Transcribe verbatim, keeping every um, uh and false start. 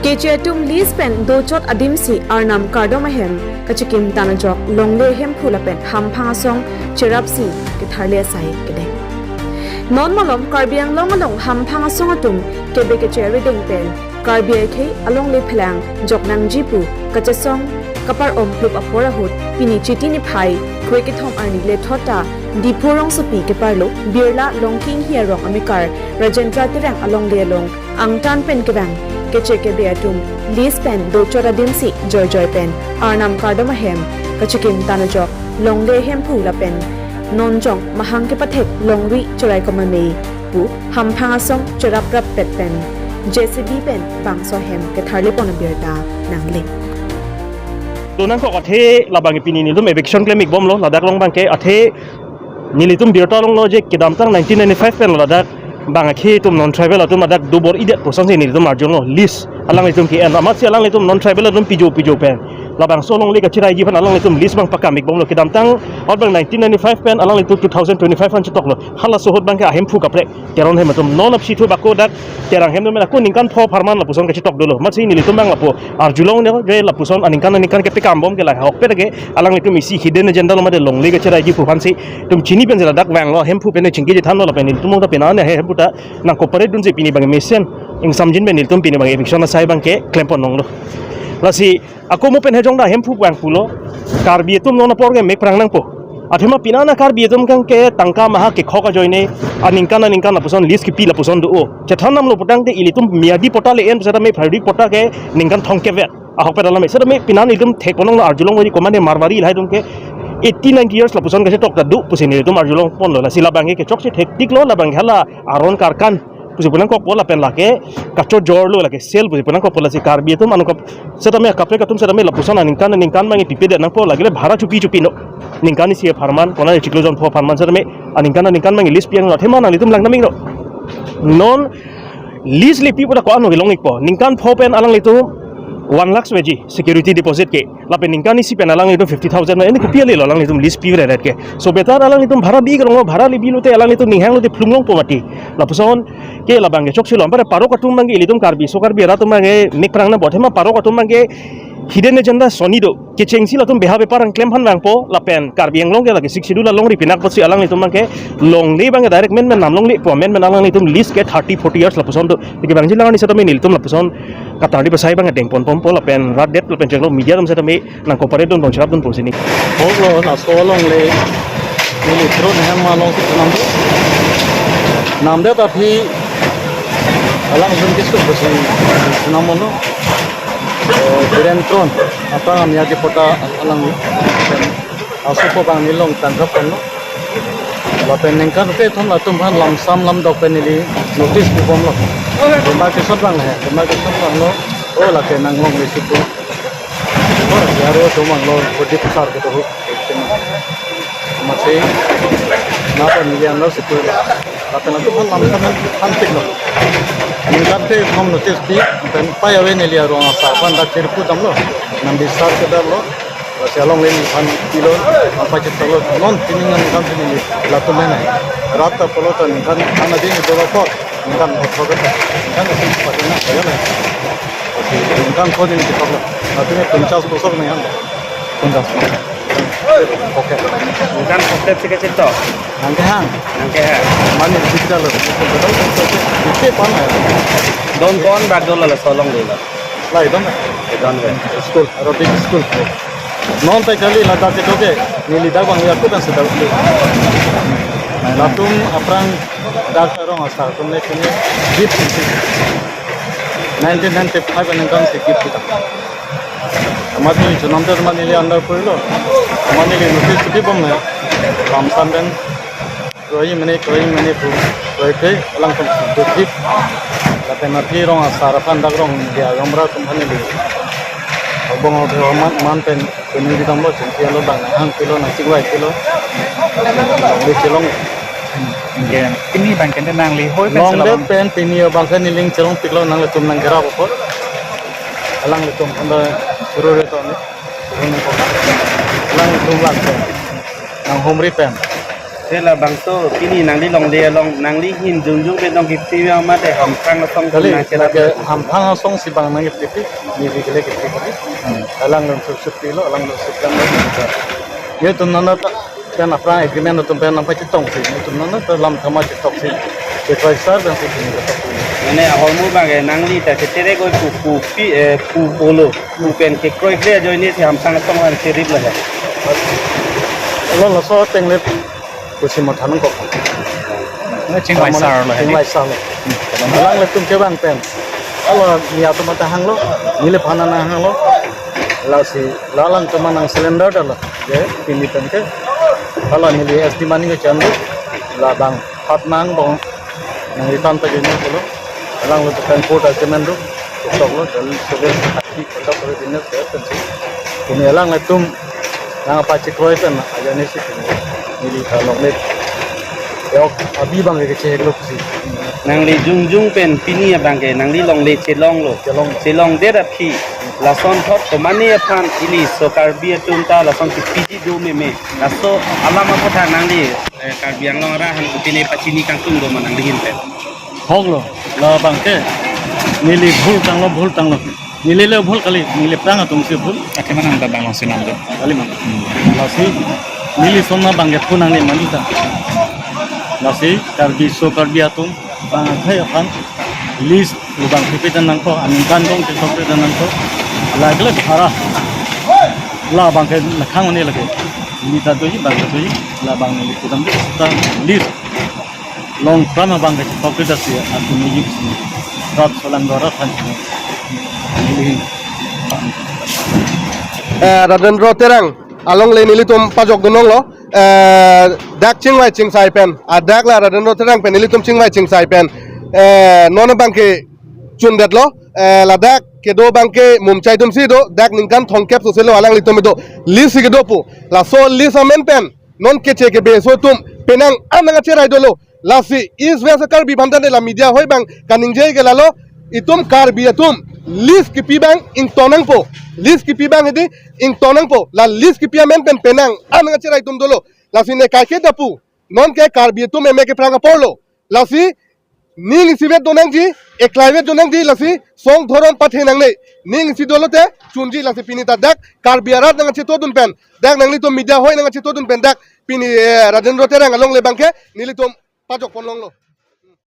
Keche atum lease pen dochot adimsi arnam kardom ahem kachikim tan ajok longle hemphu lapen hamphang asong cherapsi ketharle asai kedeng. Non malom Karbi Anglong along hamphang asong atum kebe keche arideng pen Karbi akhei alongle phelang jok nangji pu kachesong kapar-om plup apor ahut pini Chiti niphai krekethom arni lethot ta Diphu rongsopi keparlo Birla Longki Inghi arong amekar Rajendra Terang alongle along angtan pen kevang keche kebe atum lease pen dochot adimsi joijoi pen arnam kardom ahem kachikim tan ajok longle hemphu lapen nonjong mahang kepathek longri cherai komame pu hamphang asong cheraprap pet pen J C B pen bangso ahem ketharle pon abirta nangle. Donang kok athe labang pini nelitum eviction klem ikbomlo ladak along abangke athe nelitum birta longlo je kedamtang nineteen ninety-five pen ladak bang akhei atum non tribal atum ladak dobor-idet pu asonsi nelitum arjulo lease alanglitum ke-en amatsi alanglitum non tribal atum pijo pijo pen labangso alongle kachiraiji aphan alanglitum lease abang pakam ikbomlo kedamtang ahut abang nineteen ninety-five pen alanglitum two thousand twenty-five an chetoklo halaso ahut abangke ahemphu kaprek Teron hem atum non apsi thu bako dak Terang hem atum ako ningkan pho apharman lapuson kachetok dolo. Amatsi nelitum abang lapu arjulong ne je lapuson aningkan aningkan kepekambom ke lahai ahokpet ke alanglitum isi hidden agenda lo mate longle kachiraiji pu aphansi itum chini pensi ladak vanglo hemphu pen chingki chethanlo lapen nelitum ta pena ne hemphu ta nang cooperate dunsi pini abang mesen ingsamjin pen nelitum pini abang eviction asai abangke klem pon longlo. Lasi ako mo pen hejong ta hemphu abang pulo Karbi atum non apor ke mek prang nangpo. Athema pini an Karbi atum abangke tangka maha kekhok ajoine aningkan aningkan lapuson lease kepi lapuson do-o. Chethan namlo putangte ilitum miyadi patta le-en pusitame periodic patta ke ningkan thomkep vet. Ahokpet alam setame pini an ilitum thek ponong lo arjulong wari komane Marwari lahai atum ke eighty ninety years lapuson kachetok ta do pusi nelitum arjulong ponlo lasi labangke kechokche thektiklo labangke hala aron karkan pusi pu nangkokpo lapen lake kachojorlo lake sale pusi pu nangkokpo lasi Karbi atum anokap setame kaprek atum setame lapuson aningkan aningkan abang pipedet nangpo lake le bhara chupi chupi no ningkan isi apharman kona chiklo jon pho apharman setame aningkan aningkan abang lease pi-ang lo athema nanglitum lang naming lo non lease le pi pu ta ko-an long ikpo ningkan pho pen alanglitum one lakh veji security deposit ke lapen ningkan isi pen alanglitum fifty thousand ma ini kopi ale lo alanglitum lease pi ret ke. So better alanglitum bhara bi krong bhara le bi lote alanglitum ninghang lote phlung longpo mati. Lapuson ke labangke chokche lo ampara parok atum abangke ilitum Karbi so Karbi arat atum abangke mek prang nangpo athema parok atum abangke hidden agenda soni do. Kechengsi latum beha bepar abang klem aphan vangpo lapen Karbi Anglong ke lake Sixth Schedule alongri pinak pusi alanglitum abangke longle abangke direct men men nam longle po men men alanglitum lease ke thirty forty years lapuson do. Tiki bangji lang ni setame nelitum lapuson katardi pasai abang deng pon pon po lapen rat det lapen chenglo media atum setame nang cooperate dun bang cherap dun pusi ni. Hoklo laso alongle neli Teron hem along si nam. Namdet aphi alanglitum kiskut pusi nam lo. Eh, Biren Teron aphrang amya di pota alang asopo abang neli long tangkap ponlo. Lapen ningkan kethom latum aphan lamsam lamdok pen neli notice pibomlo. Demarcation abang he, demarcation abang lo. O lake nang longle si pu. O lake aro atum abang lo, Pradip sir kedo ho. Amatsi napa neli anlo si pu. Lapen atum aphan lamsam aphan piklo. Ningkan kethom notice pi, pen pai ave neli arong asar aphan dak tirpu damlo. Nang bisar kedamlo. Lasi alongle aphan pilo, aphan pachit talo, non pini ningkan pini latum mena. Rat ta pulo ta ningkan ana ding dola pot, ningkan hot hot ta, ningkan isi pakai na, ya na. Ningkan ko ding kita pulo, latum punchas bosor ningkan. Punchas. Okay. Ningkan hot si kachito. Nang kehang. Nang kehang. Mane isi kita lo. Isi pan ya. Don kon bag dola la solong dola. Lai don. Don ve. School, Arabic school. Non ta kali ladak kedo ke, neli dak abang ya kudan sedang. Latum aphrang dak arong asar atum le kini gift si. Nineteen ninety-five aningkan si gift kita. Amat neli chunam ter amat neli under purilo. Amat neli notice pibom na. Lamsam pen. Kroi mene, kroi mene pu, kroi kroi, alangtum si gift. Lapen aphi rong asar aphan dak rong dia rong bra atum aphan neli. Abang abang man, man pen, kuning di damlo, chingki alo bang, hang pilo, nang chingvai pilo. Di chilong. Oke, pini abangke nangle hoi pen longdet selawang. Pen pini abangke neli chilong piklo nanglitum nang kera bopot. Alanglitum anda suru re to ni. Alanglitum lang pen. Nang humri pen. Te labangso pini nangli longle along nangli ahin jongjong pen nangkepi ma mate Hamphang asong Kali, nangchelang? Lake Hamphang asong si bang nangkepi, neli kele kepi kali. Hmm. Alang lun sup sup pilo, alang lun sup kan lo. Netum non ta pen aphrang agreement atum pen nangpachetongsi, netum non ta lam tama chetok si. Chetok sar dan si pini chetok. Mane ahormu abang ke nangli ta chetere koi pu pu pi, eh, pu polo, pu pen kekroikre ajoine si Hamphang asong aphan cherip lo he. Lo laso ateng le pusi matha nangkok. Chingvai sar lo, chingvai sar lo. Alanglitum kevang pen, alo ni atum ta hanglo, neliphan nang hanglo. Lasi la alangtum nang cylinder dalo. Je, pini pen ke, alo neli S D money kechan lo. Labang phat nang bong nang return ta jeni pulo. Alanglo pen court agreement do. Tok lo, dan sebagai aki kontak sebagai dinas ya, pensi. Pini alanglitum nangpachekroi pen ajoine si pini neli ta longle. Yok, abi abang ke chehek lo si. Nangli jongjong pen pini abang ke nangli longle chelong lo. Chelong. Chelongdet aphi. Lasonthot tomani aphan ili so Karbi atum ta lason kepiji do meme. Laso alam aphuthak nangli, eh, Karbi Anglong arat aphan kopine pachini kangtung do ma nangli ahin pen? Ahok lo, labang ke neli bhul tanglo, bhul tanglo. Neli le bhul kali, neli aphrang atum si bhul. Akhema nang ta bang long sinam do. Kali ma. Hmm. Lasi neli sona abang ke phu nangne mandi ta. Lasi Karbi so Karbi atum bang akhai aphan list lubang pipi dan nangkok, aningkan dong ke sokre dan nangkok. Lagile para. Labang ke nakhang ani lagi. Neli ta doji, bang ta doji. Labang neli pudam di ta list. Long pram abang ke sokre dasi atum ni yip si. Rat solang dora than si. Neli. Eh, Rajendra Terang alongle nelitum pajok dunong lo. Eh, dak chingvai chingsai pen, ah, dak la Rajendra Terang pen nelitum chingvai chingsai pen, eh, non abang ke chundetlo, eh, ladak kedo abang ke mumchai atum si do, dak ningkan thomkep sose lo alanglitum do list si kedo pu. Laso list amen pen non keche kebe aso atum penang an nangkacherai dolo. Lasi East West Karbi aphan tangte la media hoi abang kaningje ke lalo, itum Karbi atum list kipi abang ingtong nangpo. List kipi abang hedi ingtong nangpo. La list kipi amen pen penang an nangkacherai atum dolo. Lasi ne kaike ta pu, non ke Karbi atum meme ke phrang apor lo. Lasi ning isivet do nangji, eklaivet do nangji, lasi song dhorom pathe nangne. Ning isi dolo te chunji, lasi pini ta dak Karbi arat nangkachetodun pen, dak nanglitum media hoi nangkachetodun pen dak pini, eh, Rajendra Terang alongle abang ke nelitum pajok pon longlo.